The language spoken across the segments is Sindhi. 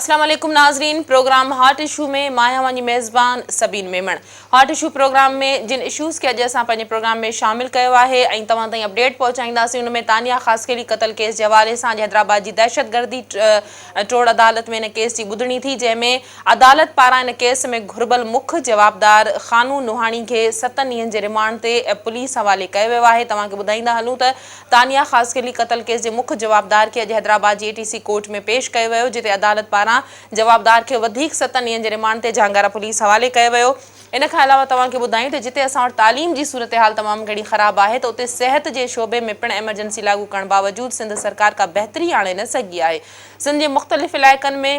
اسلام عليڪم ناظرين پروگرام هاٽ اشو ۾ مان آهيان اوهان جي ميزبان Sabeen Memon hot issue programme ۾ جن اشوز کي اڄ اسان پنهنجي پروگرام ۾ شامل ڪيو آهي ۽ توهان تائين اپڊيٽ پهچائينداسين ان ۾ تانيا خاصخيلي قتل ڪيس جي حوالي سان اڄ حيدرآباد جي دهشتگردي ٽوڙ عدالت ۾ ان ڪيس جي ٻڌڻي ٿي جنهن ۾ عدالت پاران ان ڪيس ۾ گهربل مک جوابدار خانو نوحاڻي کي ستن ڏينهن جي رمانڊ تي پوليس حوالي ڪيو ويو آهي توهان کي ٻڌائيندا هلون ته تانيا خاصخيلي قتل ڪيس جي مک جوابدار کي اڄ حيدرآباد جي اي ٽي سي ڪورٽ ۾ پيش ڪيو ويو، جتي عدالت پاران جوابدار کي وڌيڪ ستن ڏينهن جي رمانڊ تي جهانگارا پوليس حوالي ڪيو ويو. ان کان علاوه توهان کي ٻڌايون ته جتي اسان وٽ تعليم جي صورتحال تمام گهڻي خراب آهي ته اتي صحت جي شعبي ۾ پڻ ايمرجنسي لاڳو ڪرڻ باوجود سنڌ سرڪار ڪا بهتري آڻي نه سگهي آهي. سنڌ جي مختلف علائقن ۾.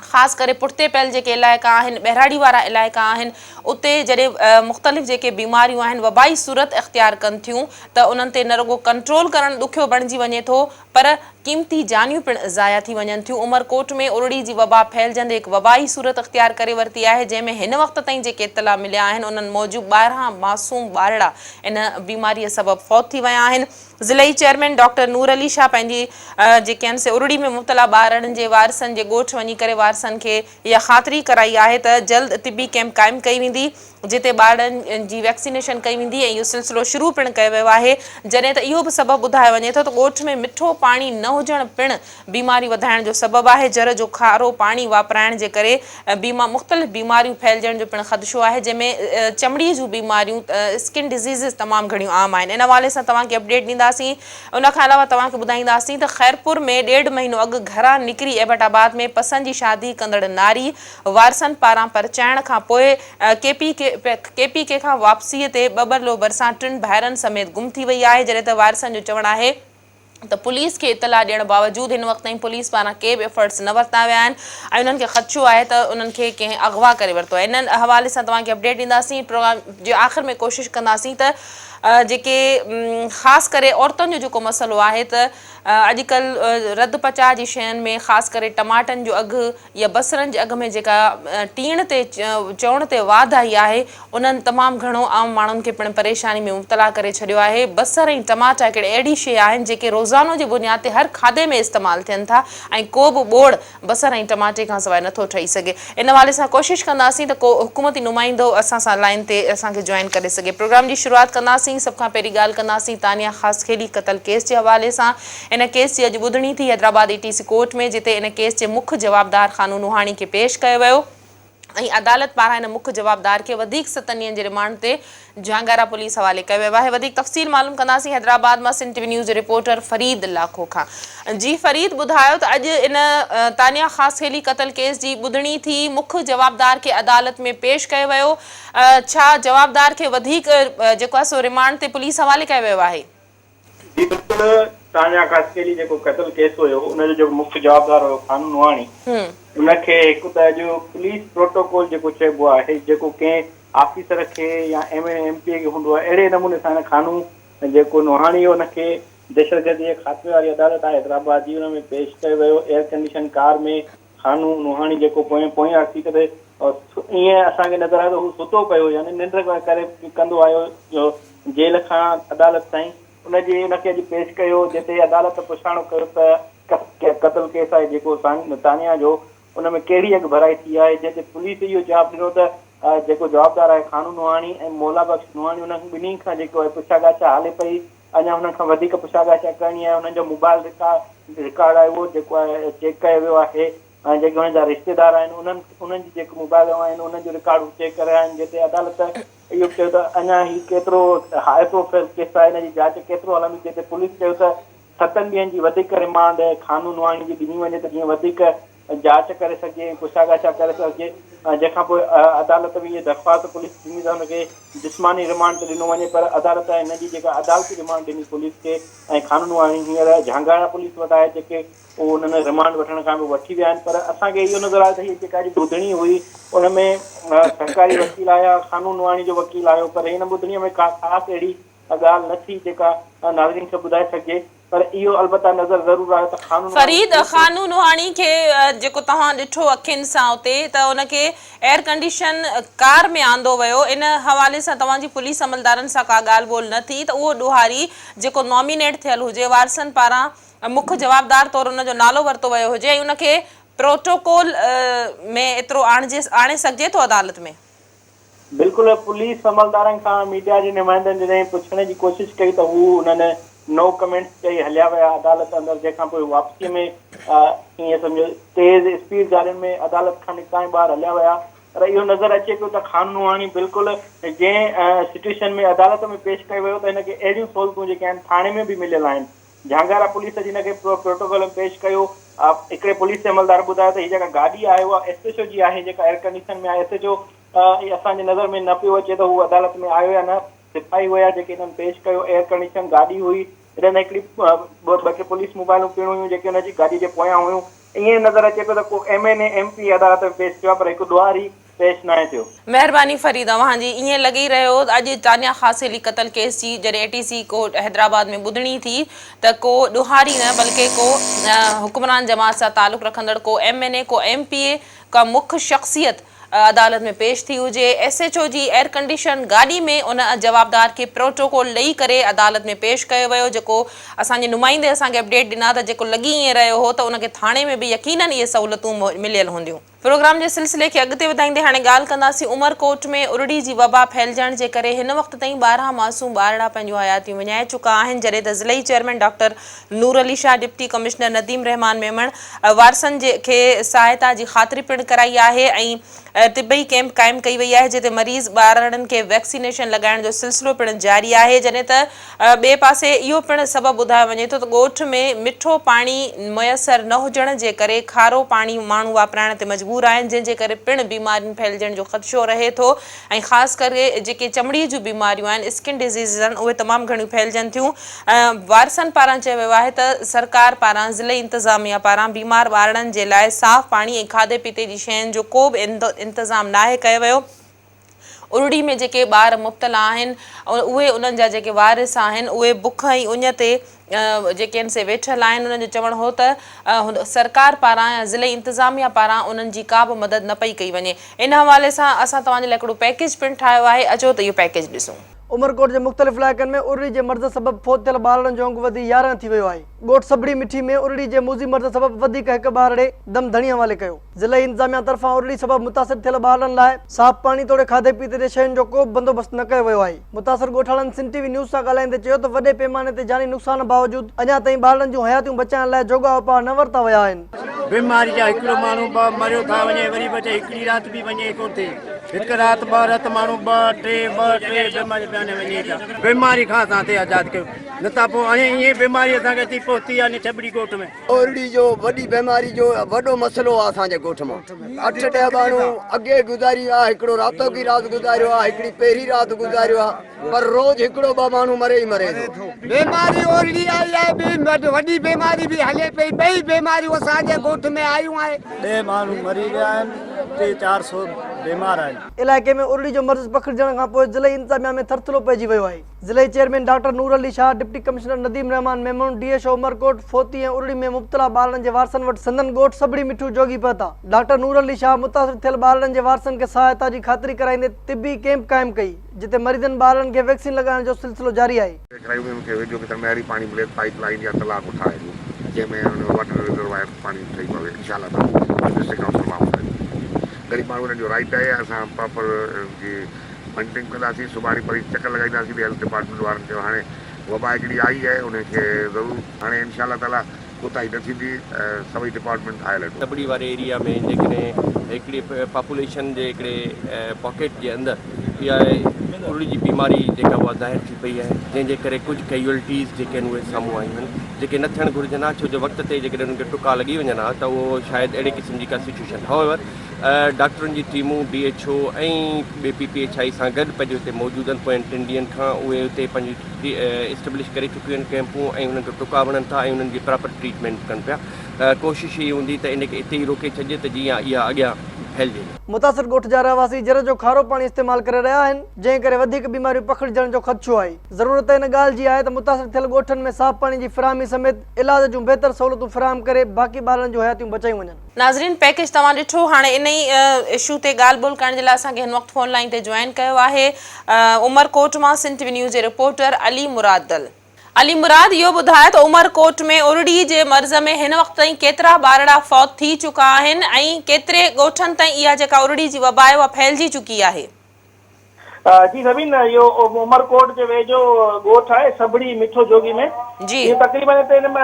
خاص ڪري پٺتي پيل جيڪي علائقا آهن، ٻهراڙي وارا علائقا آهن، اتي جڏهن مختلف جيڪي بيماريون آهن وبائي صورت اختيار ڪن ٿيون ته انهن تي نه رڳو ڪنٽرول ڪرڻ ڏکيو بڻجي وڃي ٿو پر قيمتي جانيون پڻ ضايع ٿي وڃن ٿيون. عمرڪوٽ ۾ ارڙي جي وبا ڦهلجندي هڪ وبائي صورت اختيار ڪري ورتي آهي جنهن ۾ هن وقت تائين جيڪي اطلاع مليا آهن انهن موجب 12 معصوم ٻارڙا ان بيماريء سبب فوت ٿي ويا آهن. ضلعي چيئرمين ڊاڪٽر نور علي شاهه پنهنجي جيڪي آهن سي ارڙي ۾ مبتلا ٻارڙن جي وارثن جي ڳوٺ وڃي ڪري وارثن کي اها خاطري ڪرائي آهي ته جلد طبي ڪئمپ قائم ڪئي ويندي جتي ٻارڙن جي ويڪسينيشن ڪئي ويندي ۽ اهو سلسلو شروع پڻ ڪيو ويو آهي جڏهن ته اهو به سبب ٻڌايو وڃي ٿو ته ڳوٺ ۾ مٺو پاڻي نه هجڻ پڻ بيماري وڌائڻ جو سبب آهي، جر جو کارو پاڻي واپرائڻ جي ڪري بيما مختلف بيماريون ڦهلجڻ جو پڻ خدشو آهي، جنهن ۾ چمڙي جون بيماريون Skin Diseases تمام گهڻيون عام آهن. ان حوالي سان توهان کي اپڊيٽ ڏينداسين. ان کان علاوه توهان کي ٻڌائينداسين ته خيرپور ۾ ڏيڍ مهينو اڳ گهران نڪري ايبٽ آباد ۾ پسند جي شادي ڪندڙ ناري وارثن پاران پرچائڻ کان پوء ڪي پي ڪي کان واپسيء تي ٻٻرلو ڀرسان ٽن ڀائرن سميت گم ٿي وئي آهي، جڏهن ته وارثن جو چوڻ آهي. ته پوليس کي اطلاع ڏيڻ باوجود هن وقت تائين پوليس پاران ڪي به ايفرٽس نه ورتا ويا آهن ۽ انهن کي خدشو آهي ته انهن کي ڪنهن اغوا ڪري ورتو آهي ان حوالي سان توهان کي اپڊيٽ ڏينداسين پروگرام جي آخر ۾ ڪوشش ڪنداسين ته جيڪي خاص ڪري عورتن جو جيڪو مسئلو آهي ته اڄڪلهه رڌ پچاء جي شين ۾ خاص ڪري ٽماٽن جو اگهه يا بصرن جي اگهه ۾ جيڪا ٽيڻ تي چئوڻ تي واڌ آئي آهي، انهن تمام گهڻو عام ماڻهن کي پڻ پريشاني ۾ مبتلا ڪري ڇڏيو آهي. بصر ۽ ٽماٽا هڪڙي اهڙي شيء آهن، جيڪي روزانو جي بنياد تي هر کاڌي ۾ استعمال ٿين ٿا ۽ ڪو به ٻوڙ بصر ۽ ٽماٽي کان سواء نٿو ٺهي سگهي. ان حوالي سان ڪوشش ڪنداسين ته ڪو حڪومتي نمائندو اسان سان لائين تي اسان کي جوائن ڪري سگهي. پروگرام جي شروعات ڪنداسين. سڀ کان پهرين ڳالهه ڪنداسين تانيا خاصخيلي قتل ڪيس جي حوالي سان. ان ڪيس جي اڄ ٻڌڻي ٿي حيدرآباد اي ٽي سي ڪورٽ ۾ جتي ان ڪيس جي مک جوابدار خانو نوحاڻي کي پيش ڪيو ويو ۽ عدالت پاران ان مک جوابدار کي وڌيڪ ستن ڏينهن جي رمانڊ تي جهانگارا پوليس حوالي ڪيو ويو آهي وڌيڪ تفصيل معلوم ڪنداسين حيدرآباد مان سنڌ ٽي وي نيوز جي رپورٽر فريد لاکو کان جي فريد ٻڌايو ته اڄ ان تانيا خاصخيلي قتل ڪيس جي ٻڌڻي ٿي مک جوابدار کي عدالت ۾ پيش ڪيو ويو ڇا جوابدار کي وڌيڪ جيڪو آهي سو رمانڊ تي پوليس حوالي ڪيو ويو آهي. جي بلڪل تانيا خاصخيلي جيڪو قتل ڪيس هيو ان جو جيڪو مک جوابدار هيو خانو نوحاڻي ان کي هڪ ته اڄ پوليس پروٽوڪول جيڪو چئبو آهي جيڪو ڪنهن آفيسر کي يا M N A M P A کي هوندو آهي اهڙي نموني سان هن خانو جيڪو نوحاڻي هو ان کي دهشتگردي جي خاتمي واري عدالت آهي حيدرآباد جي ان ۾ پيش ڪيو ويو ايئر ڪنڊيشن ڪار ۾ خانو نوحاڻي جيڪو پوئين پوئين واري سيٽ تي ائين اسان کي نظر آيو ته هو ستو پيو هو يعني ننڊ ڪري ڪندو آيو جو جيل کان عدالت تائين ان جي ان کي اڄ پيش ڪيو جنهن تي عدالت پڇاڻو ڪيو ته قتل ڪيس آهي جيڪو تانيا جو ان ۾ ڪهڙي اڳڀرائي ٿي آهي جنهن تي پوليس اهو جواب ڏنو ته جيڪو جوابدار آهي خانو نوحاڻي ۽ مولا بخش نوحاڻي انهن ٻنهي کان جيڪو آهي پڇا ڳاڇا هلي پئي اڃا انهن کان وڌيڪ پڇا ڳاڇا ڪرڻي آهي، انهن جو موبائل رڪارڊ آهي اهو جيڪو آهي چيڪ ڪيو ويو آهي ۽ جيڪي انهن جا رشتيدار آهن انهن انهن جي جيڪي موبائل آهن انهن جو رڪارڊ هو چيڪ ڪري رهيا آهن جنهن تي عدالت اهو به چيو ته اڃا هي ڪيترو هاء پروفائل ڪيس آهي ان جي جاچ ڪيترو هلندي جنهن تي پوليس چيو ته ستن ڏينهن جي وڌيڪ رمانڊ خانو نوحاڻي جي ڏني وڃي ته جيئن وڌيڪ جاچ ڪري سگهجي ۽ پڇا ڳاڇا ڪري سگهجي جنهن کان پوء عدالت به اها درخواست پوليس ڏني ته هن کي جسماني رمانڊ تي ڏنو وڃي پر عدالت هن جي جيڪا عدالتي رمانڊ ڏني پوليس کي ۽ قانون واري هينئر جهانگارا پوليس وٽ آهي جيڪي اهو انهن رمانڊ وٺڻ کان به وٺي ويا آهن پر اسان کي اهو نظر آيو ته هي جيڪا اڄ ٻڌڻي هئي ان ۾ سرڪاري وڪيل آيا قانون واڻي جو وڪيل آيو پر هن ٻڌڻي ۾ ڪا خاص اهڙي ڳالهه نه ٿي جيڪا ناظرين کي ٻڌائي سگهجي پر اهو البته نظر ضرور آيو ته خانو نوحاڻي فريد کي خانو نوحاڻي کي جيڪو توهان ڏٺو اکين سان اتي ته ان کي ايئر ڪنڊيشن ڪار ۾ آندو ويو ان حوالي سان توهان جي پوليس عملدارن سان ڪا ڳالهه ٻولهه نه ٿي ته اهو ڏوهاري جيڪو نامينيٽ ٿيل هجي وارثن پاران مک جوابدار طور ان جو نالو ورتو ويو هجي ۽ ان کي پروٽوڪول ۾ ايترو آڻجي آڻي سگهجي ٿو عدالت ۾؟ بلڪل پوليس عملدارن کان ميڊيا جي نمائندن جڏهن پڇڻ جي ڪوشش ڪئي ته هو انهن نو ڪمينٽس چئي هليا ويا عدالت اندر جنهن کان پوء واپسي ۾ ائين سمجهو تيز اسپيڊ گاڏين ۾ عدالت کان نڪتا ۽ ٻاهر هليا ويا پر اهو نظر اچي پيو ته خان نوحاڻي بلڪل جنهن سچويشن ۾ عدالت ۾ پيش ڪيو ويو ته هن کي اهڙيون سهولتون جيڪي آهن ٿاڻي ۾ به مليل آهن جهانگارا پوليس اچي هن کي پروٽوڪول ۾ پيش ڪيو. هڪڙي پوليس عملدار ٻڌايو ته هي جيڪا گاڏي آهي اها ايس ايڇ او جي آهي جيڪا ايئر ڪنڊيشن ۾ آهي، ايس ايڇ او اسان جي نظر ۾ نه پيو اچي ته هو عدالت ۾ آيو يا نه، سپاهي هيا جيڪي هنن پيش ڪيو، ايئر ڪنڊيشن گاڏي هئي، هنن هڪڙي ٻه ٽي پوليس موبائلون پڻ هيون جيڪي هن جي گاڏي جي پويان هيون، ائين نظر اچي پيو ته ڪو ايم اين اي، ايم پي اي عدالت ۾ پيش ٿيو آهي پر هڪ ڏوهاري پيش ناهي ٿيو. مهرباني فريد اوهان جي ائين لڳي ئي رهيو هو ته اڄ تانيا خاصخيلي قتل ڪيس جي جڏهن اي ٽي سي ڪورٽ حيدرآباد ۾ ٻڌڻي ٿي ته ڪو ڏوهاري نه بلڪه ڪو حڪمران جماعت سان تعلق رکندڙ ڪو ايم اين اي ڪو ايم پي اي ڪا مک شخصيت عدالت ۾ پيش ٿي هجي ايس ايڇ او جي ايئرڪنڊيشن گاڏي ۾ ان جوابدار کي پروٽوڪول ڏئي ڪري عدالت ۾ پيش ڪيو ويو جيڪو اسان جي نمائندي اسان کي اپڊيٽ ڏنا ته جيڪو لڳي ائين رهيو هو ته ان کي ٿاڻي ۾ به يقينن اهي سهولتون مليل هونديون. پروگرام جي سلسلي کي اڳتي وڌائيندي هاڻي ڳالهه ڪنداسين عمرڪوٽ ۾ ارڙي جي وبا ڦهلجڻ جي ڪري هن وقت تائين 12 معصوم ٻارڙا پنهنجون حياتيون وڃائي چڪا آهن جڏهن ته ضلعي chairman doctor Noor Ali Shah deputy commissioner Nadeem Rehman Memon وارثن جي کي سهائتا جي خاطري پڻ ڪرائي آهي ۽ طبي ڪيمپ قائم ڪئي وئي آهي جتي مريض ٻارڙن کي ويڪسينيشن لڳائڻ جو سلسلو پڻ جاري آهي جڏهن ته ٻئي پاسي اهو پڻ سبب ٻڌايو وڃي ٿو ته ڳوٺ ۾ مٺو پاڻي ميسر نه هجڻ جي ڪري کارو پاڻي ماڻهو واپرائڻ تي مجبور آهن جنهن جي ڪري پڻ بيمارين ڦهلجڻ جو خدشو رهي ٿو ۽ خاص ڪري جيڪي چمڙي جون بيماريون آهن اسڪن ڊزيزز آهن اهي تمام گهڻيون ڦهلجن ٿيون وارثن پاران چيو ويو آهي ته سرڪار پاران ضلعي انتظاميا پاران بيمار ٻارڙن جي لاء صاف پاڻي ۽ کاڌي پيتي جي شين جو ڪو به انتظام ناهي ڪيو ويو. ارڙي ۾ جيڪي ٻار مبتلا آهن اهي انهن جا جيڪي وارث آهن اهي بک ۽ اڃ تي جيڪي آهن سي ويٺل آهن انهن جو چوڻ هو ته سرڪار پاران يا ضلعي انتظاميا پاران انهن جي ڪا به مدد نه پئي ڪئي وڃي ان حوالي سان اسان توهان جي لاء هڪڙو پيڪيج پڻ ٺاهيو آهي اچو ته اهو پيڪيج ڏسون. عمرڪوٽ جي مختلف علائقن ۾ ارڙي جي مرض سبب فوت ٿيل ٻارڙن جو انگ وڌي 11 ٿي ويو آهي. ڳوٺ سڀڙي مٺي ۾ ارڙي جي موذي مرض سبب وڌيڪ هڪ ٻارڙي دم ڌڻي حوالي ڪيو. ضلعي انتظاميا طرفان ارڙي سبب متاثر ٿيل ٻارڙن لاء صاف پاڻي توڙي کاڌي پيتي جي شين جو ڪو به بندوبست نه ڪيو ويو آهي. متاثر ڳوٺاڻن سنڌ ٽي وي نيوز سان ڳالهائيندي چيو ته وڏي پيماني تي جاني نقصان باوجود اڃا تائين ٻارڙن جون حياتيون بچائڻ لاء جوڳا اپاء نه ورتا ويا آهن. بيماري جا هڪڙو ماڻهو ٻه مريو ٿا وڃي وري به چئي هڪڙي رات به وڃي ڪونه ٿي هڪ رات ٻه رت ماڻهو ٻه ٽي ٻه ٽي بيماري پيا وڃي پيا بيماري کان اسان کي آزاد ڪيو نه ته پوء هاڻي ائين بيماري اسان کي اچي پهتي آهي ڇٻڙي ڳوٺ ۾. اورڙي جو وڏي بيماري جو وڏو مسئلو آ اسان جي ڳوٺ مان اٺ ڏهه ماڻهو اڳي گذاري ويا هڪڙو راتوڪي رات گذاريو آ هڪڙي پهرين رات گذاريو آ پر روز هڪڙو ٻه ماڻهو مري ئي مري ٿو. بيماري اورڙي آئي آهي ٻي وڏي بيماري به هلي پئي ٻئي بيماريون اسان جي ڳوٺ ۾ آيون آهن. ڏهه ماڻهو مري ويا آهن ٽي چار سو بيمار آهن. علائقي ۾ ارڙي جو مرض پکڙجڻ کان پوء ضلعي انتظاميا ۾ ٿرٿلو پئجي ويو آهي. ضلعي chairman doctor Noor Ali Shah, deputy commissioner Nadeem Rehman Memon, D H O Umerkot, فوتي ۽ ارڙي ۾ مبتلا ٻارڙن جي وارثن وٽ سندن ڳوٺ سڀڙي مٺو جوڳي پهتا. ڊاڪٽر نور علي شاهه متاثر ٿيل ٻارڙن جي وارثن کي سهائتا جي خاطري ڪرائيندي طبي ڪئمپ قائم ڪئي، جتي مريضن ٻارڙن کي ويڪسين لڳائڻ جو سلسلو جاري آهي. ڪرايون انهن کي ويجهو ڪٿان معياري پاڻي ملي ته پائيپ لائين يا تلاء ڪو ٺاهي ڏيون جنهن ۾ ان واٽر ريزروائر پاڻي ٺهي پوي انشاء الله تعالي ڊسٽرڪٽ ڪائونسل مان غريب ماڻهو انهن جو رائيٽ آهي اسان پراپر جي مانيٽرنگ ڪنداسين، سڀاڻي پرين چڪر لڳائينداسين ته هيلٿ ڊپارٽمينٽ وارن چيو هاڻي وبا هڪڙي آئي آهي انهي کي ضرور هاڻي انشاء الله تعالي ڪوتاهي نه ٿيندي سڀئي ڊپارٽمينٽ هاء الرٽ هوندا. تبڙي واري ايريا ۾ جيڪڏهن هڪڙي پاپوليشن جي هڪڙي پاڪيٽ جي اندر اها ارڙي جي بيماري جيڪا اها ظاهر ٿي پئي آهي جنهن جي ڪري ڪجهه ڪيجوئلٽيز جيڪي آهن اهي سامهون آيون آهن جيڪي نه ٿيڻ گهرجن ها ڇو جو وقت تي جيڪڏهن انهن کي ٽڪا لڳي وڃن ها ته اهو شايد اهڙي قسم جي ڪا سچويشن هاء ايور ڊاڪٽرن جي ٽيمون ڊي ايڇ او ۽ ٻي پي پي ايڇ I سان گڏ پنهنجو هتي موجود آهن پوين ٽن ڏينهن کان اهي هتي پنهنجي اسٽيبلش ڪري چڪيون آهن ڪئمپون ۽ انهن کي ٽڪا وڻن ٿا ۽ انهن جي پراپر ٽريٽمينٽ ڪن پيا ڪوشش هي هوندي ته ان کي اتي ئي روڪي ڇڏجي ته جيئن اها اڳيان ڦهلجي نه. متاثر ڳوٺ جا رهواسي جر جو کارو پاڻي استعمال ڪري رهيا آهن، جنهن ڪري وڌيڪ بيماريون پکڙجڻ جو خدشو آهي. ضرورت ان ڳالهه جي آهي ته متاثر ٿيل ڳوٺن ۾ صاف پاڻي جي فراهمي سميت علاج جون بهتر سهولتون فراهم ڪري باقي ٻارڙن جون حياتيون بچايون وڃن. ناظرين پيڪيج توهان ڏٺو هاڻي ان ئي اشو تي ڳالهه ٻولهه ڪرڻ جي لاء اسان کي هن وقت فون لائين تي جوائن ڪيو آهي عمرڪوٽ مان سنڌ ٽي وي نيوز جي رپورٽر علي مراد دل. علي مراد اهو ٻڌايو ته عمرڪوٽ ۾ ارڙي جي مرض ۾ هن وقت تائين ڪيترا ٻارڙا فوت ٿي چڪا آهن ۽ ڪيتري ڳوٺن تائين اها جيڪا ارڙي جي وبا آهي اها ڦهلجي چڪي آهي. جي سبين اهو عمرڪوٽ جي ويجهو ڳوٺ آهي سڀڙي مٺو جوڳي ۾ جي. اهو تقريبن هتي هن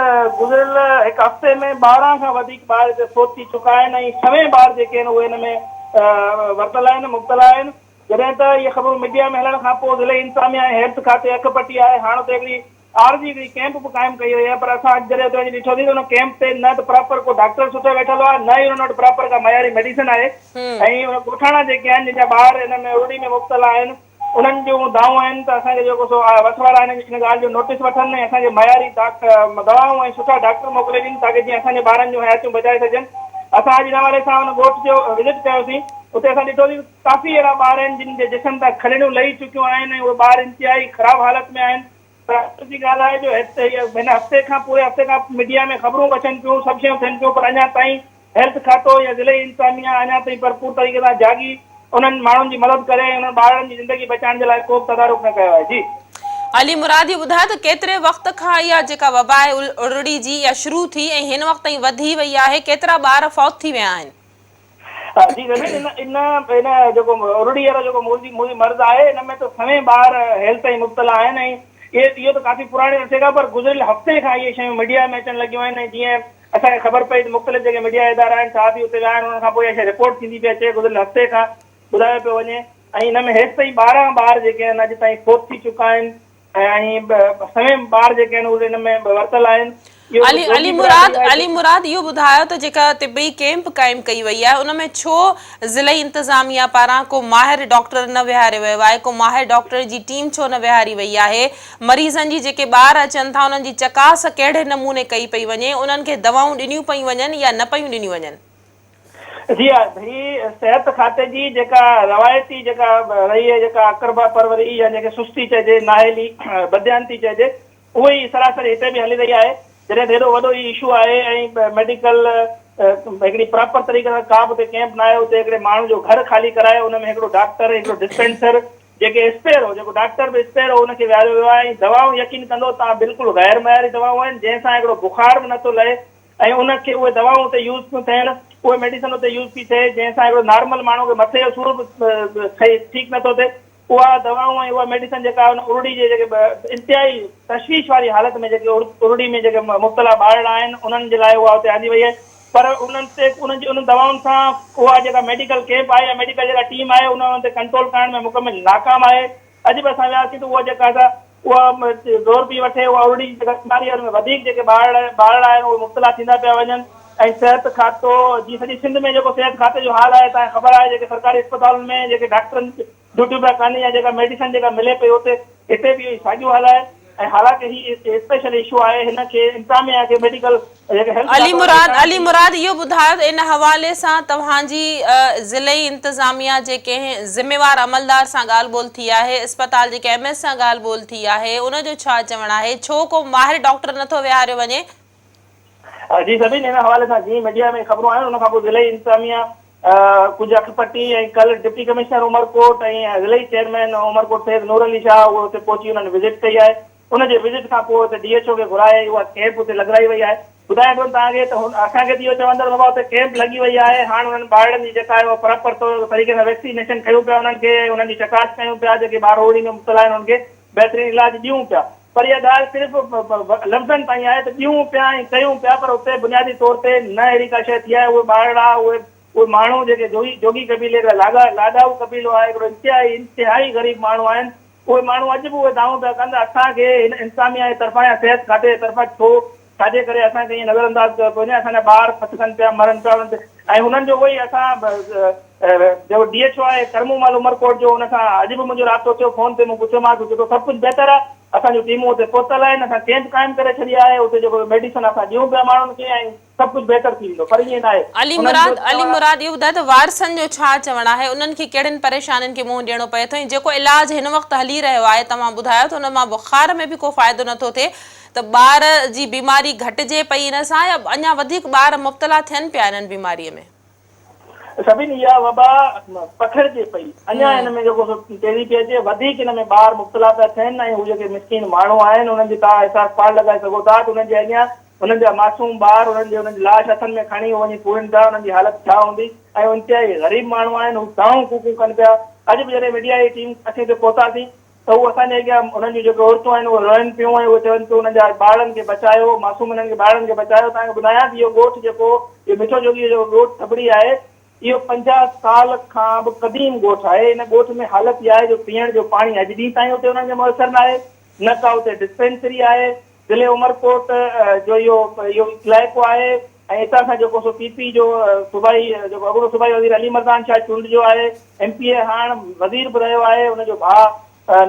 گذريل هڪ هفتي ۾ 12 کان وڌيڪ ٻار هتي فوت ٿي چڪا آهن ۽ سوين ٻار جيڪي آهن اهي هن ۾ ورتل آهن مبتلا آهن. جڏهن ته اهي خبرون ميڊيا ۾ هلڻ کانپوء ضلعي انتظاميا ۽ هيلٿ کاتي اک پٽي آهي، هاڻ اتي هڪڙي عارضي هڪڙي ڪئمپ به قائم ڪئي وئي آهي پر اسان اڄ جڏهن اتي وڃي ڏٺوسين ته ان ڪئمپ تي نه ته پراپر ڪو ڊاڪٽر سٺو ويٺل هو نه ئي انهن وٽ پراپر ڪا معياري ميڊيسن آهي ۽ اهي ڳوٺاڻا جيڪي آهن جن جا ٻار ان ۾ ارڙي ۾ مبتلا آهن انهن جون دانهون آهن ته اسان کي جيڪو سو وس وارا ان ڳالهه جو نوٽيس وٺن ۽ اسان کي معياري دوائون ۽ سٺا ڊاڪٽر موڪلي ڏين تاڪه جيئن اسان جي ٻارن جون حياتيون بچائي سگهجن اسان اڄ ان حوالي سان ان ڳوٺ جو وزٽ ڪيوسين اتي اسان ڏٺوسين ڪافي اهڙا ٻار آهن جن جي جسم تان کلڻيون لهي چڪيون آهن ۽ اهي ٻار انتهائي خراب حالت ۾ آهن پر افسوس جي ڳالهه آهي جو هن هفتي کان پوري هفتي کان ميڊيا ۾ خبرون به اچن پيون سڀ شيون ٿين پيون پر اڃا تائين هيلٿ کاتو يا ضلعي انتظاميا اڃا تائين ڀرپور طريقي سان جاڳي انهن ماڻهن جي مدد ڪري ۽ انهن ٻارڙن جي زندگي بچائڻ جي لاء ڪو به تدارڪ نه ڪيو آهي جي. علي مراد اهو ٻڌايو ته ڪيتري وقت کان اها جيڪا وبا آهي ارڙي جي اها شروع ٿي ۽ هن وقت تائين وڌي وئي آهي ڪيترا ٻار فوت ٿي ويا آهن. جي زمين ان ان ان جيڪو ارڙي وارو جيڪو موذي موذي مرض آهي ان ۾ ته سوين ٻار هيل تائين مبتلا آهن ۽ اهي اهو ته ڪافي پراڻي عرصي کان پر گذريل هفتي کان اهي شيون ميڊيا ۾ اچڻ لڳيون آهن ۽ جيئن اسان کي خبر پئي ته مختلف جيڪي ميڊيا ادارا آهن صحافي اتي ويا آهن انهن کان پوء اها شيء رپورٽ ٿيندي پئي اچي گذريل هفتي کان ٻڌايو پيو وڃي ۽ ان ۾ هيستائين 12 ٻار جيڪي آهن اڄ تائين فوت ٿي چڪا آهن ۽ سوين ٻار جيڪي آهن اهي ان ۾ ورتل آهن. اهو علي هڪ علي جوڳي مراد برادري آهي علي مراد اهو ٻڌايو ته جيڪا طبي ڪيمپ قائم ڪئي وئي آهي ان ۾ ڇو ضلعي انتظاميا پاران ڪو ماهر ڊاڪٽر نه ويهاريو ويو آهي ڪو ماهر ڊاڪٽر جي ٽيم ڇو نه ويهاري وئي آهي مريضن جي جيڪي ٻار اچن ٿا انهن جي چڪاس ڪهڙي نموني ڪئي پئي وڃي انهن کي دوائون ڏنيون پيون وڃن يا نه پيون ڏنيون وڃن. جي ها هي صحت کاتي جي جيڪا روايتي جيڪا رهي آهي جيڪا اقربا پروري يا جنهن کي سستي چئجي نااهلي بدديانتي چئجي اهو ئي سراسري هتي به هلي رهي آهي جڏهن ته هيڏو وڏو هي اشو آهي ۽ ميڊيڪل هڪڙي پراپر طريقي سان ڪا به اتي ڪيمپ ناهي اتي هڪڙي ماڻهو جو گهر خالي ڪرائي ان ۾ هڪڙو ڊاڪٽر هڪڙو ڊسپينسر جيڪي اسپيئر هو جيڪو ڊاڪٽر به اسپيئر هو ان کي ويهاريو ويو آهي ۽ دوائون يقين ڪندو تان بلڪل غير معياري دوائون آهن جنهن سان هڪڙو بخار به نٿو لهي ۽ ان کي اهي دوائون اتي يوز پيون ٿين، اهي ميڊيسن اتي يوز پي ٿئي، جنهن سان هڪڙو نارمل ماڻهو کي مٿي جو سور به صحيح ٺيڪ نٿو ٿئي، اها دوائون ۽ اها ميڊيسن جيڪا ان ارڙي جي جيڪي انتهائي تشويش واري حالت ۾ جيڪي ارڙي ۾ جيڪي مبتلا ٻارڙا آهن انهن جي لاء اها اتي آندي وئي آهي پر انهن تي انهن جي انهن دوائن سان اها جيڪا ميڊيڪل ڪيمپ آهي يا ميڊيڪل جيڪا ٽيم آهي ان انهن تي ڪنٽرول ڪرڻ ۾ مڪمل ناڪام آهي. اڄ به اسان وياسين ته اها جيڪا سا اها زور پئي وٺي، اها ارڙي جي جيڪا بيماري آهي ان ۾ وڌيڪ جيڪي ٻارڙا ٻارڙا آهن اهي مبتلا ٿيندا پيا وڃن ۽ صحت کاتو جي سڄي سنڌ ۾ جيڪو صحت کاتي جو حال آهي توهان کي خبر آهي جيڪي سرڪاري اسپتالن ۾ جيڪي ڊاڪٽرن ڊيوٽيون پيا ڪن يا جيڪا ميڊيسن جيڪا ملي پئي اتي هتي به اهو ئي ساڳيو حال آهي ۽ حالانڪه هي اسپيشل اشو آهي هن کي انتظاميا کي ميڊيڪل جيڪي هيلٿ علي کاتو آهي مراد علي مراد اهو ٻڌايو ته ان حوالي سان توهان جي ضلعي انتظاميا جي ڪنهن ذميوار عملدار سان ڳالهه ٻولهه ٿي آهي اسپتال جي ڪنهن ايم ايس سان ڳالهه ٻولهه ٿي آهي ان جو ڇا چوڻ آهي ڇو ڪو ماهر ڊاڪٽر نٿو ويهاريو وڃي. جي سڀني ان حوالي سان جيئن ميڊيا ۾ خبرون آيون ان کان پوء ضلعي انتظاميا ڪجهه اک پٽي ۽ ڪلهه ڊپٽي ڪمشنر عمرڪوٽ ۽ ضلعي چيئرمين عمرڪوٽ سيد نور علي شاهه اهي اتي پهچي انهن وزٽ ڪئي آهي ان جي وزٽ کان پوء اتي ڊي ايڇ او کي گهرائي اها ڪيمپ اتي لڳرائي وئي آهي ٻڌايان پيو توهان کي ته اسان کي ته اهو چوندڙ بابا اتي ڪيمپ لڳي وئي آهي هاڻ انهن ٻارڙن جي جيڪا آهي اها پراپر طور طريقي سان ويڪسينيشن ڪيون پيا انهن کي ۽ انهن جي چڪاس ڪيون پيا جيڪي ٻار اوڙي ۾ مبتلا آهن انهن کي بهترين علاج ڏيون پيا پر اها ڳالهه صرف لفظن تائين آهي ته ڏيون پيا ۽ ڪيون پيا پر اتي بنيادي طور تي نه اهڙي ڪا شيء ٿي آهي اهي ٻارڙا اهي اهي ماڻهو جيڪي جوڳي جوڳي قبيلي هڪڙا لاڳا لاڏائو قبيلو آهي هڪڙو انتهائي انتهائي غريب ماڻهو آهن اهي ماڻهو اڄ به اهي دانهون پيا ڪن ته اسان کي هن انتظاميا جي طرفان يا صحت کاتي جي طرفان ڇو ڇاجي ڪري اسان کي ائين نظر انداز ڪيو پيو وڃي، اسان جا ٻار ڦٿڪن پيا، مرن پيا انهن تي ۽ هنن جو اهو ئي اسان جيڪو ڊي ايڇ او آهي ڪرمون مال عمرڪوٽ جو ان سان اڄ به منهنجو رابطو ٿيو فون تي مون پڇيومانس هو چئي ٿو سڀ ڪجهه بهتر آهي اسان جون ٽيمون اتي پهتل آهن اسان ڪيمپ قائم ڪري ڇڏي آهي اتي جيڪو ميڊيسن اسان ڏيون پيا ماڻهن کي ۽ سڀ ڪجهه بهتر ٿي ويندو پر ائين ناهي علي انهن جو مراد علي چوڻ آهي. مراد اهو ٻڌايو ته وارثن جو ڇا چوڻ آهي انهن کي ڪهڙين پريشانين کي منهن ڏيڻو پئي ٿو ۽ جيڪو علاج هن وقت هلي رهيو آهي توهان ٻڌايو ته ان مان بخار ۾ به ڪو فائدو نٿو ٿئي ته ٻار جي بيماري گهٽجي پئي ان سان يا اڃا وڌيڪ ٻار مبتلا ٿين پيا انهن بيماري ۾؟ سڀني اها وبا پکڙجي پئي، اڃا هن ۾ جيڪو سو تيزي پئي اچي، وڌيڪ هن ۾ ٻار مبتلا پيا ٿين ۽ هو جيڪي مسڪين ماڻهو آهن انهن جي توهان احساس پاڻ لڳائي سگهو ٿا ته انهن جي اڳيان انهن جا معصوم ٻار انهن جي انهن جي لاش هٿن ۾ کڻي هو وڃي پورين ٿا انهن جي حالت ڇا هوندي ۽ هو انتهائي غريب ماڻهو آهن هو دانهون ڪوڪون ڪن پيا اڄ به جڏهن ميڊيا جي ٽيم اسين اتي پهتاسين ته هو اسان جي اڳيان انهن جون جيڪي عورتون آهن اهي روئن پيون ۽ اهي چون پيون انهن جا ٻارڙن کي بچايو معصوم انهن کي ٻارڙن کي بچايو توهان کي ٻڌايان ته اهو ڳوٺ جيڪو اهو مٺو جوڳي جو جيڪو ڳوٺ ٿٻڙي آهي اهو 50 سال کان به قديم ڳوٺ آهي ان ڳوٺ ۾ حالت اها آهي جو پيئڻ جو پاڻي اڄ ڏينهن تائين اتي انهن کي ميسر ناهي نه ڪا اتي ڊسپينسري آهي ضلعي عمرڪوٽ جو اهو اهو علائقو آهي ۽ اتان کان جيڪو سو پي پي جو صوبائي جيڪو اڳوڻو صوبائي وزير علي مردان شاهه چونڊجيو آهي ايم پي اي هاڻ وزير به رهيو آهي ان جو ڀاء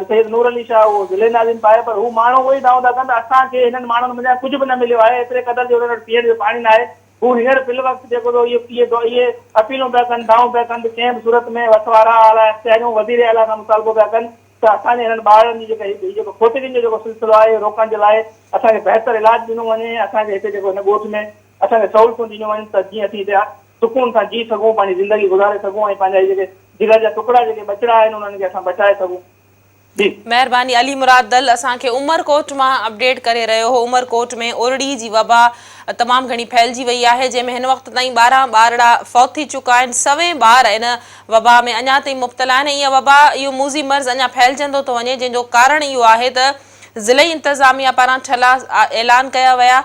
سيد نور علي شاهه اهو ضلعي ناظم به آهي پر هو ماڻهو اهو ئي دانهون ٿا ڪن ته اسان کي هنن ماڻهن منجهان ڪجهه به نه مليو آهي ايتري قدر جو انهن وٽ پيئڻ جو پاڻي ناهي هو هينئر في الوقت جيڪو سو اهي اهي اپيلون پيا ڪن دانهون پيا ڪن ته ڪنهن به صورت ۾ وس وارا اعليٰ اختياريون وزير اعليٰ کان مطالبو پيا ڪن ته اسان جي هنن ٻارڙن جي جيڪا هي جيڪو فوتگين جو جيڪو سلسلو آهي اهو روڪڻ جي لاء اسان کي بهتر علاج ڏنو وڃي ۽ اسان کي هتي جيڪو هن ڳوٺ ۾ اسان کي سهولتون ڏنيون وڃن ته جيئن اسين هتي سڪون سان جي سگهون پنهنجي زندگي گذاري سگهون ۽ پنهنجا هي جيڪي جگر جا ٽڪڙا جيڪي ٻچڙا آهن انهن کي اسان بچائي سگهون. جي. مهرباني علي مراد دل اسان کي عمر ڪوٽ مان اپڊيٽ ڪري رهيو هو عمر ڪوٽ ۾ اورڙي جي وبا تمام گهڻي ڦهلجي وئي آهي جنهن ۾ هن وقت تائين 12 ٻارڙا فوت ٿي چڪا آهن سوين ٻار ان وبا ۾ اڃا تائين مبتلا آهن ۽ اها وبا اهو موذي مرض اڃا ڦهلجندو ٿو وڃي جنهن جو ڪارڻ اهو آهي ته ضلعي انتظاميا پاران ٺلها اعلان ڪيا ويا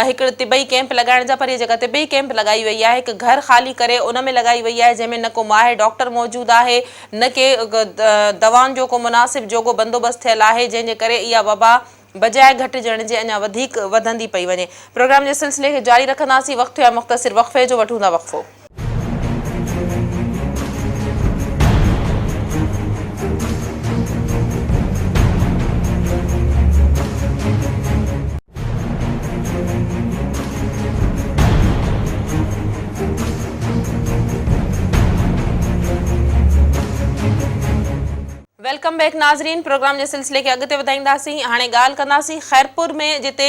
هڪ طبعي ڪئمپ لڳائڻ جا پر هي جيڪا طبعي ڪئمپ لڳائي وئي آهي هڪ گهر خالي ڪري ان ۾ لڳائي وئي آهي جنهن ۾ نه ڪو ماهر ڊاڪٽر موجود آهي نه ڪي دوائن جو ڪو مناسب جوڳو بندوبست ٿيل آهي جنهن جي ڪري اها وبا بجاء گهٽجڻ جي اڃا وڌيڪ وڌندي پئي وڃي. پروگرام جي سلسلي کي جاري رکنداسين وقت ٿيو آهي مختصر وقفي جو وٺون ٿا وقفو. Welcome back ناظرين پروگرام جي سلسلي کي اڳتي وڌائينداسين هاڻي ڳالهه ڪنداسين خيرپور ۾ جتي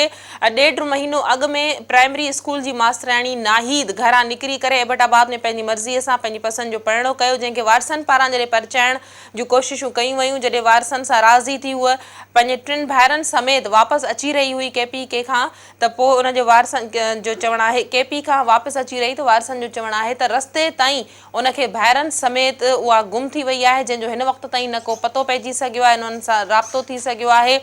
ڏيڍ مهينو اڳ ۾ پرائمري اسڪول جي ماسترياڻي ناهيد گهران نڪري ڪري ايبٽ آباد ۾ پنهنجي مرضي سان پنهنجي پسند جو پرڻو ڪيو جنهن کي وارثن پاران جڏهن پرچائڻ جون ڪوششون ڪيون ويون جڏهن وارثن سان راضي ٿي هوء پنهنجي ٽن ڀائرن سميت واپس اچي رهي هئي ڪي پي ڪي کان ته پوء ان جي وارثن جو چوڻ آهي ڪي پي کان واپس اچي رهي ته وارثن جو چوڻ آهي ته رستي تائين ان کي ڀائرن سميت اها گم ٿي وئي آهي جنهن جو هن وقت تائين نه ڪو پتو پئجي سگهيو آهي نه انهن سان رابطو ٿي سگهيو آهي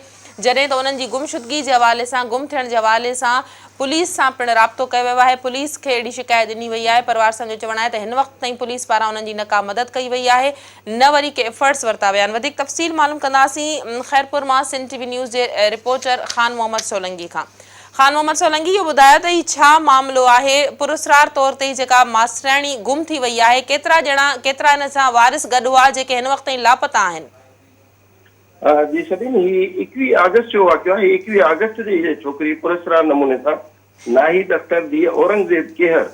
جڏهن ته انهن جي گمشدگي جي حوالي سان گم ٿيڻ جي حوالي سان پوليس سان پڻ رابطو ڪيو ويو آهي پوليس کي اهڙي شڪايت ڏني وئي آهي پر وارثن جو چوڻ آهي ته هن وقت تائين پوليس پاران انهن جي نه ڪا مدد ڪئي وئي آهي نه وري ڪي افرٽس ورتا ويا آهن وڌيڪ تفصيل معلوم ڪنداسين خيرپور مان سنڌ ٽي وي نيوز جي رپورٽر خان محمد سولنگي کان. خان محمد سولنگي اهو ٻڌايو ته هي ڇا معاملو آهي، پراسرار طور تي هي جيڪا ماسترياڻي گم ٿي وئي آهي، ڪيترا ڄڻا، ڪيترا ان سان وارث گڏ هئا جيڪي هن وقت تائين لاپتا آهن. جي سبين هي 21 آگسٽ جو واقعو آهي، 21 آگسٽ تي هيء ڇوڪري پراسرار نموني سان ناهيد اختر ڌيء اورنگزيب ڪيهر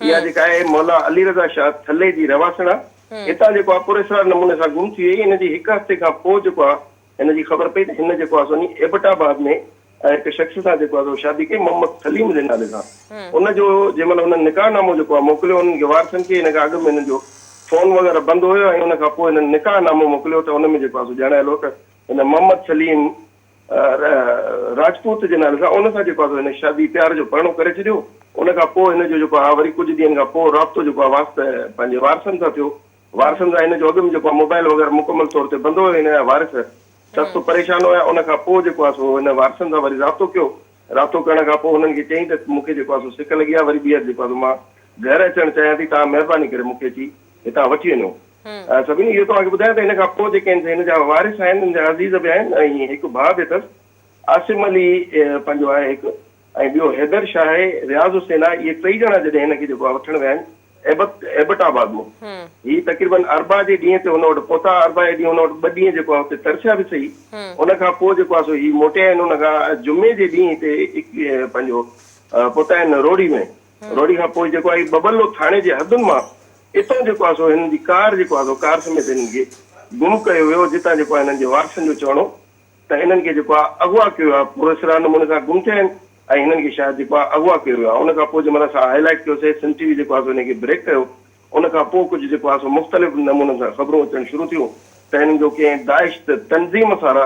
اها جيڪا آهي مولا علي رضا شاهه ٿلهي جي رهواسڻ آهي، هتان جيڪو آهي پراسرار نموني سان گم ٿي وئي، هن جي هڪ هفتي کان پوء جيڪو آهي هن جي خبر پئي ته هن جيڪو آهي سو وڃي ايبٽ آباد ۾ هڪ شخص سان جيڪو آهي سو شادي ڪئي محمد سليم جي نالي سان ان جو جنهن مهل هنن نڪاح نامو جيڪو آهي موڪليو انهن کي وارثن کي ان کان اڳ ۾ هنن جو فون وغيره بند هيو ۽ ان کان پوء هنن نڪاح نامو موڪليو ته ان ۾ جيڪو آهي سو ڄاڻايل هو ته هن محمد سليم راجپوت جي نالي سان ان سان جيڪو آهي سو هن شادي پيار جو پرڻو ڪري ڇڏيو ان کان پوء هن جو جيڪو آهي وري ڪجهه ڏينهن کان پوء رابطو جيڪو آهي واسطه پنهنجي وارثن سان ٿيو وارثن سان هن جو اڳ ۾ جيڪو آهي موبائل وغيره مڪمل طور تي بند هيو هن جا وارث سخت پريشان هيا ان کان پوء جيڪو آهي سو هن وارثن سان وري رابطو ڪيو رابطو ڪرڻ کان پوء هنن کي چيائين ته مون کي جيڪو آهي سو سڪ لڳي آهي وري ٻيهر جيڪو آهي سو مان گهر اچڻ چاهيان ٿي توهان مهرباني ڪري مون کي اچي هتان وٺي وڃو سڀني اهو توهان کي ٻڌايان ته هن کان پوء جيڪي آهن سي هن جا وارث آهن هن جا عزيز به آهن ۽ هڪ ڀاء به اٿس عاصم علي پنهنجو آهي هڪ ۽ ٻيو حيدر شاهه آهي، رياض حسين آهي، اهي ٽئي ڄڻا جڏهن هن کي جيڪو آهي وٺڻ ويا آهن ايبت ايبٽ آباد مان هي تقريبن اربع جي ڏينهن تي هن وٽ پهتا، اربع جي ڏينهن هن وٽ ٻه ڏينهن جيڪو آهي اتي ترسيا به سهي، ان کان پوء جيڪو آهي سو هي موٽيا آهن ان کان جمعي جي ڏينهن هتي پنهنجو پهتا آهن روهڙي ۾، روهڙي کان پوء جيڪو آهي ٻٻلو ٿاڻي جي حدن مان اتان جيڪو آهي سو هنن جي ڪار جيڪو آهي سو ڪار سميت هنن کي گم ڪيو ويو جتان جيڪو آهي هنن جي وارثن جو چوڻ هو ته انهن کي جيڪو آهي اغوا ڪيو ويو آهي پراسرار نموني سان گم ٿيا آهن ۽ هنن کي شايد جيڪو آهي اغوا ڪيو ويو آهي ان کان پوء جنهن مهل اسان هائي لائيٽ ڪيوسي سنڌ ٽي وي جيڪو آهي سو انهي کي بريڪ ڪيو ان کان پوء ڪجهه جيڪو آهي سو مختلف نمونن سان خبرون اچڻ شروع ٿيون ته هنن جو ڪنهن داعش تنظيم سان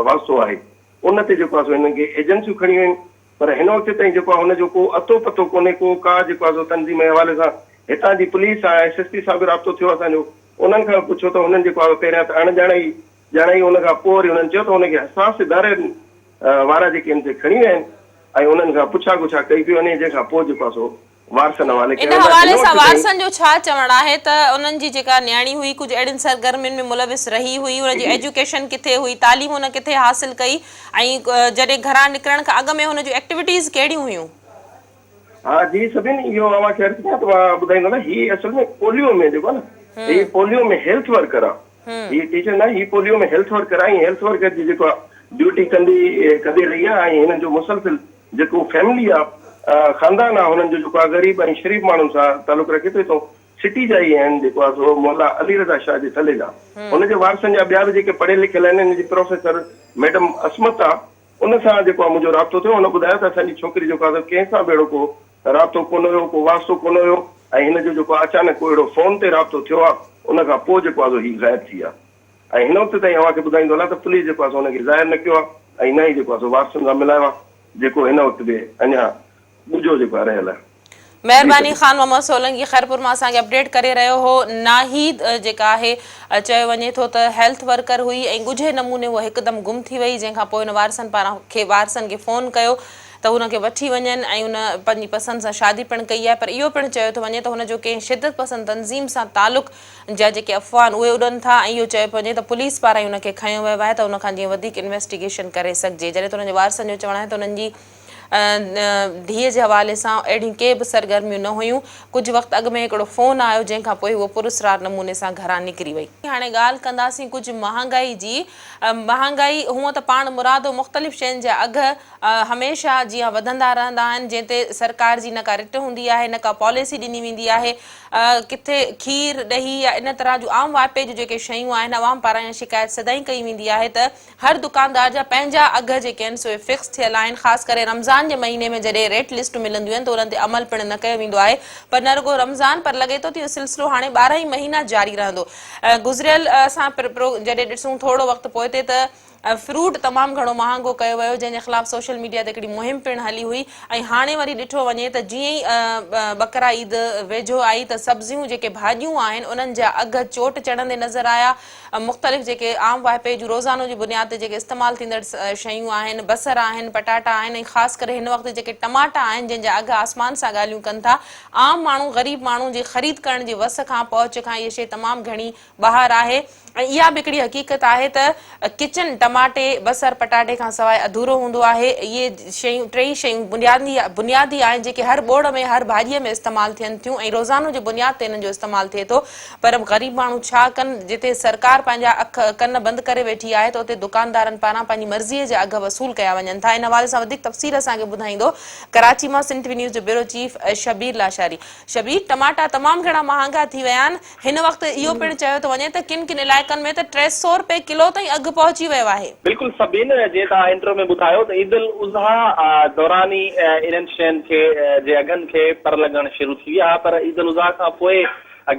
واسطو آهي. ان تي جيڪو آهي سو هنن کي ايجنسيون کڻي ويون پر هن وقت تائين جيڪو آهي ان جو ڪو اتو پتو ڪونهي ڪو ڪا جيڪو آهي سو تنظيم جي حوالي سان هتان جي پوليس سان ايس ايس پي سان به رابطو ٿيو اسان جو انهن کان به پڇيو ته هنن جيڪو آهي پهريان ته اڻ ڄاڻائي ڄاڻائي ان کان پوء وري هنن چيو ته ان کي حساس ادارن وارا جيڪي هن کي کڻي ويا آهن ۽ انهن کان پڇا ڳڇا ڪئي پئي وڃي جنهن کان پوء جيڪو آهي سو وارثن حوالي ان ڪيا ويندا. حوالي هن سان وقت تائين. وارثن جو ڇا چوڻ آهي ته انهن جي جيڪا نياڻي هئي ڪجهه اهڙين سرگرمين ۾ ملوث رهي هئي ان جي ايجوڪيشن ڪٿي هئي تعليم هن ڪٿي حاصل ڪئي ۽ جڏهن گهران نڪرڻ کان اڳ ۾ هن جون ايڪٽيوٽيز ڪهڙيون هيون؟ ها جي سڀني اهو اوهان کي عرض ڪيان ته مان ٻڌائيندو نه هي اصل ۾ پوليو ۾ جيڪو آهي نه هي پوليو ۾ هيلٿ ورڪر آهي هي ٽيچر نه هي پوليو ۾ هيلٿ ورڪر آهي ۽ هيلٿ ورڪر جي جيڪو آهي ڊيوٽي ڪندي ڪندي رهي آهي ۽ هنن جو مسلسل جيڪو فيملي آ خاندان آ هنن جو جيڪو آ غريب ۽ شريف ماڻهن سان تعلق رکي ٿو هتو سٽي جا ئي آهن جيڪو آ سو مولا علي رضا شاهه جي ٿلهي جا هن جي وارثن جا ٻيا به جيڪي پڙهيل لکيل آهن هن جي پروفيسر ميڊم عصمت آ ان سان جيڪو آ منهنجو رابطو ٿيو هن ٻڌايو ته اسان جي ڇوڪري جيڪو آ سو ڪنهن سان به اهڙو ڪو رابطو ڪونه هيو ڪو واسطو ڪونه هيو ۽ هن جو جيڪو آ اچانڪ ڪو اهڙو فون تي رابطو ٿيو آ ان کان پوء جيڪو آ سو هي غائب ٿي آ. ۽ هن وقت تائين اوهان کي ٻڌائيندو هلان ته پوليس جيڪو آهي سو هن کي ظاهر نه ڪيو آهي ۽ نه ئي جيڪو آهي سو وارثن سان ملايو آهي جيڪو هن وقت به اڃا ڳجهو جيڪو آهي رهيل آهي. جي مهرباني سر. خان محمد سولنگي خيرپور مان اسان کي اپڊيٽ ڪري رهيو هو ناهيد جيڪا آهي چيو وڃي ٿو ته هيلٿ ورڪر هئي ۽ ڳجهي نموني هوء هڪدم گم ٿي وئي جنهن کان پوء هن وارثن پاران کي وارثن کي فون ڪيو ته هن کي وٺي وڃن ۽ هن پنهنجي پسند سان شادي پڻ ڪئي آهي پر اهو پڻ چيو ٿو وڃي ته هن جو ڪنهن شدت پسند تنظيم سان تعلق جا جيڪي افواهن اهي اڏن ٿا ۽ اهو چيو پيو وڃي ته پوليس پاران ئي ان کي کنيو ويو آهي ته ان کان جيئن وڌيڪ انويسٽيگيشن ڪري سگهجي جڏهن ته انهن جي وارثن جو چوڻ آهي ته انهن جي ڌيء جي حوالي سان اهڙيون ڪي به سرگرميون نه هيون ڪجهه وقت اڳ ۾ هڪڙو فون آيو جنهن کان پوء هوء پراسرار نموني سان گهران نڪري وئي. هاڻي ڳالهه ڪنداسين ڪجهه مهانگائي جي مهانگائي هونء ته پاڻ مرادو مختلف شين جا اگهه هميشه جيان وڌندا رهندا آهن جنهن تي سرڪار جي نه ڪا رٽ هوندي آهي نه ڪا پاليسي ڏني ويندي آهي ڪٿي کير، ڏهي يا ان طرح جون عام واهپي جون جيڪي شيون آهن عوام پاران اها شڪايت سدائين ڪئي ويندي آهي ته هر دڪاندار جا پنهنجا اگهه جيڪي آهن سو اهي فڪس ٿيل آهن خاص ڪري رمضان جي مهيني ۾ جڏهن ريٽ لسٽون ملنديون آهن ته انهن تي عمل پڻ نه ڪيو ويندو آهي پر نه رڳو رمضان پر لڳي ٿو ته اهو سلسلو هاڻي 12 ئي مهينا جاري رهندو گذريل اسان جڏهن ڏسون ٿورو وقت پوئتي ته فروٽ تمام گهڻو مهانگو ڪيو ويو جنهن جي خلاف سوشل ميڊيا تي هڪڙي مهم پڻ هلي هئي ۽ هاڻي وري ڏٺو وڃي ته جيئن ئي ٻڪرا عيد ويجهو آئي ته سبزيون جيڪي ڀاڄيون آهن انهن جا اگهه چوٽ چڙهندي نظر آيا مختلف جيڪي عام واهپي جون روزانو جي بنياد تي جيڪي استعمال ٿيندڙ شيون آهن بصر آهن پٽاٽا آهن ۽ خاص ڪري هن وقت جيڪي ٽماٽا آهن جن جا اگهه آسمان سان ڳالهيون ڪن ٿا عام ماڻهو غريب ماڻهو جي خريد ڪرڻ جي وس کان پهچ کان اهي شي تمام گهڻي ٻاهر آهي ۽ اها به هڪڙي حقيقت آهي ته ڪچن ٽماٽي، بصر، پٽاٽي کان سواء اڌورو هوندو آهي. اهي شيون ٽيئي شيون بنيادي بنيادي آهن جيڪي هر ٻوڙ ۾ هر ڀاڄيء ۾ استعمال ٿين ٿيون ۽ روزانو جي بنياد تي انهن جو استعمال ٿئي ٿو پر غريب ماڻهو ڇا ڪن جتي سرڪار پنهنجا اک ڪن بند ڪري ويٺي آهي ته اتي دڪاندارن پاران پنهنجي مرضيء جا اگهه وصول ڪيا وڃن ٿا ان حوالي سان وڌيڪ تفصيل اسان کي ٻڌائيندو ڪراچي مان سنڌ ٽي وي نيوز جو بيورو چيف شبير لاشاري شبير ٽماٽا تمام گهڻا مهانگا ٿي ويا آهن هن وقت اهو پڻ چيو ٿو وڃي ته ڪن ڪن علائقن ۾ ته 300 رپئي ڪلو تائين اگهه پهچي ويو آهي. بلڪل سبين جيئن توهان انٽرو ۾ ٻڌايو ته عيد الاضحيٰ دوران ئي انهن شين کي جي اگهن کي پر لڳڻ شروع ٿي ويا پر عيد الاضحيٰ کان پوء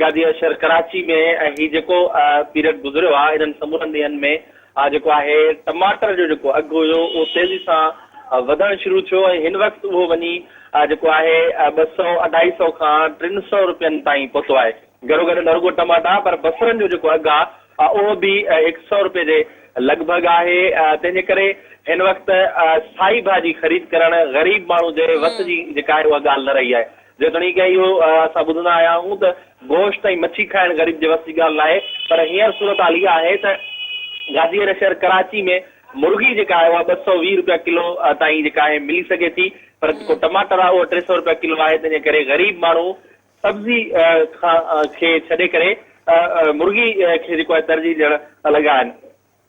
گادي جو شهر ڪراچي ۾ هي جيڪو پيريڊ گذريو آهي انهن سمورن ڏينهن ۾ جيڪو آهي ٽماٽر جو جيڪو اگهه هيو اهو تيزي سان وڌڻ شروع ٿيو ۽ هن وقت اهو وڃي جيڪو آهي 200 اڍائي سئو کان ٽن سئو روپين تائين پهتو آهي. گڏوگڏ نه رڳو ٽماٽا پر بصرن جو جيڪو اگهه آهي اهو به هڪ سئو روپئي جي لڳ ڀڳ آهي تنهن جي ڪري هن وقت سائي ڀاڄي خريد ڪرڻ غريب ماڻهو جي وس جي جيڪا آهي اها ڳالهه نه رهي آهي. جيتوڻيڪ اهو اسان ٻڌندا آيا آهيون ته گوشت ۽ مڇي کائڻ غريب جي وس جي ڳالهه ناهي پر هينئر صورتحال اها آهي ته گاديء واري شهر ڪراچي ۾ مرغي جيڪا آهي اها 220 روپيا ڪلو تائين جيڪا آهي ملي سگهي ٿي پر جيڪو ٽماٽر آهي اهو 300 روپيا ڪلو آهي تنهن جي ڪري غريب ماڻهو سبزي کان کي ڇڏي ڪري مرغي کي جيڪو آهي ترجيح ڏيڻ لڳا آهن.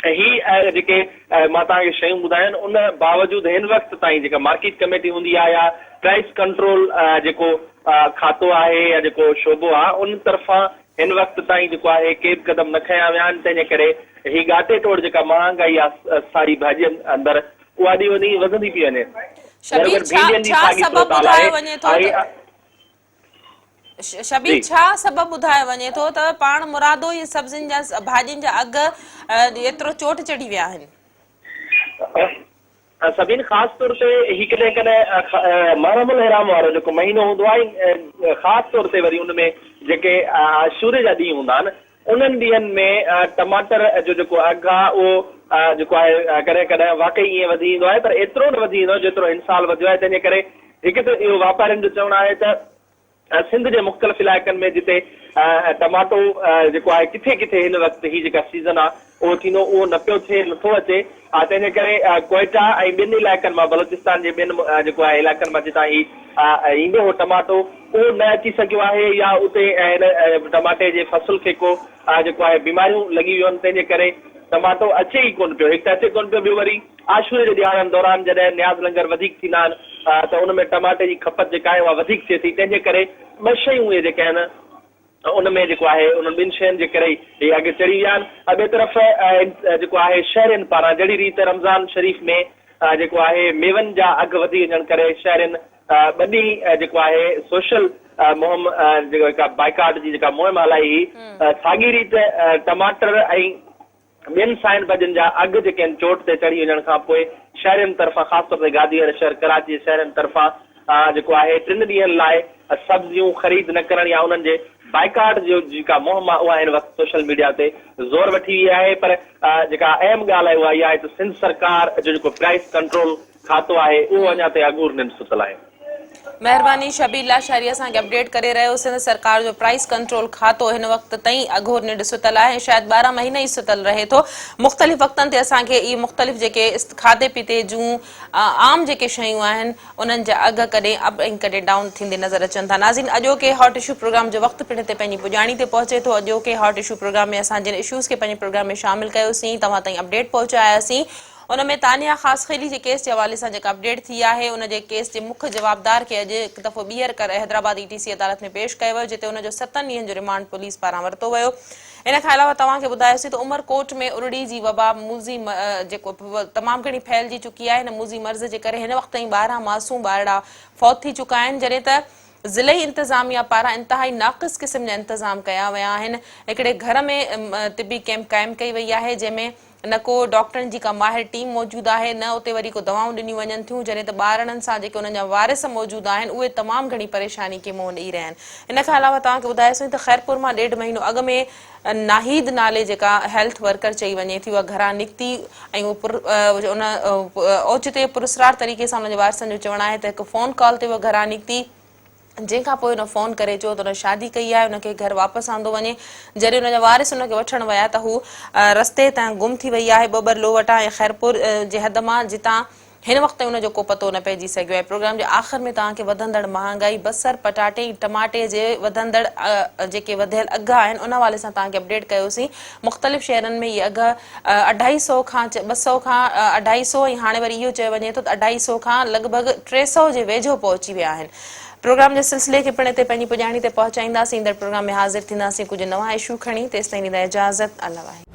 ۽ هي جيڪي مان توهان کي شيون ٻڌايون آهن ان باوجود هن وقت تائين جيڪا مارڪيٽ ڪميٽي هوندي آهي يا پرائس ڪنٽرول جيڪو کاتو آهي يا جيڪو شعبو آهي ان طرفان هن وقت تائين جيڪو آهي ڪي به قدم نه کنيا ويا آهن تنهن جي ڪري هي ڳاٽي ٽوڙ جيڪا مهانگائي آهي ساري ڀاڄين اندر اها ڏينهون ڏينهن وڌندي پئي وڃي. شبير گڏوگڏ ڇا ڀينڊين جي ڇا ساڳي سبب صورتحال ٻڌايو آهي وڃي ٿو ۽ ته. شبير ڇا سبب ٻڌايو وڃي ٿو ته پاڻ مرادو اهي سبزين جا ڀاڄين جا اگهه ايترو چوٽ چڙهي ويا آهن؟ سبين خاص طور تي هي ڪڏهن ڪڏهن محرم الحرام وارو جيڪو مهينو هوندو آهي ۽ خاص طور تي وري ان ۾ جيڪي عاشوري جا ڏينهن هوندا آهن انهن ڏينهن ۾ ٽماٽر جو جيڪو اگهه آهي اهو جيڪو آهي ڪڏهن ڪڏهن واقعي ائين وڌي ايندو آهي پر ايترو نه وڌي ايندو آهي جيترو هن سال وڌيو آهي تنهن جي ڪري هڪ ته اهو واپارين جو چوڻ آهي ته سنڌ جي مختلف علائقن ۾ جتي ٽماٽو جيڪو آهي ڪٿي ڪٿي هن وقت هي جيڪا سيزن آهي اهو ٿيندو اهو نه پيو ٿئي نٿو اچي تنهن جي ڪري ڪوئيٽا ۽ ٻين علائقن مان بلوچستان جي ٻين جيڪو آهي علائقن مان جتان هي ايندو هو ٽماٽو اهو نه اچي سگهيو آهي يا اتي هن ٽماٽي جي فصل کي ڪو جيڪو آهي بيماريون لڳي ويون آهن تنهن جي ڪري ٽماٽو اچي ئي ڪونه پيو هڪ ته اچي ڪونه پيو ٻيو وري عاشوري جي ڏهاڙن دوران جڏهن نياز لنگر وڌيڪ ٿيندا آهن ته ان ۾ ٽماٽي جي کپت جيڪا آهي اها وڌيڪ ٿئي ٿي تنهن جي ڪري ٻه شيون اهي جيڪي آهن ان ۾ جيڪو آهي انهن ٻن شين جي ڪري ئي اهي اگهه چڙهي ويا آهن ٻئي طرف جيڪو آهي شهرين پاران جهڙي ريت رمضان شريف ۾ جيڪو آهي ميون جا اگهه وڌي وڃڻ ڪري شهرين ٻه ڏينهن جيڪو آهي سوشل مهم جيڪا بائيڪاٽ جي جيڪا مهم هلائي هئي ساڳي ريت ٽماٽر ۽ ٻين سائن ڀڄن جا اگهه جيڪي آهن چوٽ تي چڙهي وڃڻ کان پوء شهرين طرفان خاص طور تي گادي واري شهر ڪراچي جي شهرين طرفان جيڪو آهي ٽن ڏينهن لاء سبزيون خريد نه ڪرڻ يا انهن جي بائيڪاٽ جو جيڪا مهم آهي اها هن وقت سوشل ميڊيا تي زور وٺي وئي آهي پر جيڪا اهم ڳالهه آهي اها اها آهي ته سنڌ سرڪار جو جيڪو پرائس ڪنٽرول کاتو آهي اهو اڃا تائين اگهور ننڊ ستل آهي. مهرباني شبير لاشاري اسان کي اپڊيٽ ڪري رهيو سنڌ سرڪار جو پرائس ڪنٽرول کاتو هن وقت تائين اگهور ننڊ ستل آهي ۽ شايد 12 مهينا ئي ستل رهي ٿو مختلف وقتن تي اسان کي اهي مختلف جيڪي کاڌي پيتي جون عام جيڪي شيون آهن انهن جا اگهه ڪڏهن اپ ۽ ڪڏهن ڊائون ٿيندي نظر اچن ٿا ناظرين اڄوڪي هاٽ اشو پروگرام جو وقت پڻ هتي پنهنجي پڄاڻي تي پهچي ٿو اڄوڪي هاٽ اشو پروگرام ۾ اسان جن اشوز کي پنهنجي پروگرام ۾ شامل ڪيوسين توهان تائين اپڊيٽ پهچاياسين ان ۾ تانيا خاصخيلي جي ڪيس جي حوالي سان جيڪا اپڊيٽ ٿي آهي ان جي ڪيس جي مک جوابدار کي اڄ هڪ دفعو ٻيهر ڪر حيدرآباد اي ٽي سي عدالت ۾ پيش ڪيو ويو جتي ان جو ستن ڏينهن جو رمانڊ پوليس پاران ورتو ويو ان کان علاوه توهان کي ٻڌايوسين ته عمر ڪوٽ ۾ ارڙي جي وبا موذي جيڪو تمام گهڻي ڦهلجي چڪي آهي هن موذي مرض جي ڪري هن وقت تائين 12 معصوم ٻارڙا فوت ٿي چڪا آهن جڏهن ته ضلعي انتظاميا پاران انتهائي ناقص قسم جا انتظام ڪيا ويا آهن هڪڙي گهر ۾ طبي ڪيمپ قائم ڪئي وئي آهي جنهن ۾ نه ڪو ڊاڪٽرن جي ڪا ماهر ٽيم موجود آهي نه اتي وري ڪو دوائون ڏنيون وڃن ٿيون جڏهن ته ٻارڙن سان جيڪي انهن جا وارث موجود آهن اهي تمام گهڻي پريشاني کي منهن ڏئي رهيا آهن ان کان علاوه توهان کي ٻڌايوسين ته خيرپور مان ڏيڍ مهينو اڳ ۾ ناهيد نالي جيڪا هيلٿ ورڪر چئي وڃي ٿي اها گهران نڪتي ۽ اهو ان اوچتي پراسرار طريقي سان ان جي وارثن جو چوڻ آهي ته هڪ فون ڪال تي اها گهران نڪتي جنهن کان پوء هن فون ڪري چيو ته هن شادي ڪئي آهي، هن کي گهر واپس آندو وڃي. جڏهن هن جا وارث هن کي وٺڻ ويا ته هو رستي تان گم ٿي وئي آهي. ٻٻرلوء وٽان ۽ خيرپور جي حد مان جتان هن وقت تائين ان جو ڪو پتو نه پئجي سگهيو آهي. پروگرام جي آخر ۾ توهان کي وڌندڙ مهانگائي، بصر، پٽاٽي ۽ ٽماٽي جي وڌندڙ جيڪي وڌيل اگهه آهن ان حوالي سان توهان کي اپڊيٽ ڪيوسين. مختلف شهرن ۾ اهي اگهه اڍائي سئو کان 200 کان اڍائي سئو ۽ هاڻي وري اهو چيو وڃي ٿو ته اڍائي سئو کان لڳ ڀڳ 300 جي ويجهو پهچي ويا آهن. پروگرام جي سلسلي کي پڻ هتي پنهنجي پڄاڻي تي پهچائينداسين. ايندڙ پروگرام ۾ حاضر ٿينداسين ڪجهه نوان اشو کڻي. تيستائين ڏيندا اجازت. الله واهي.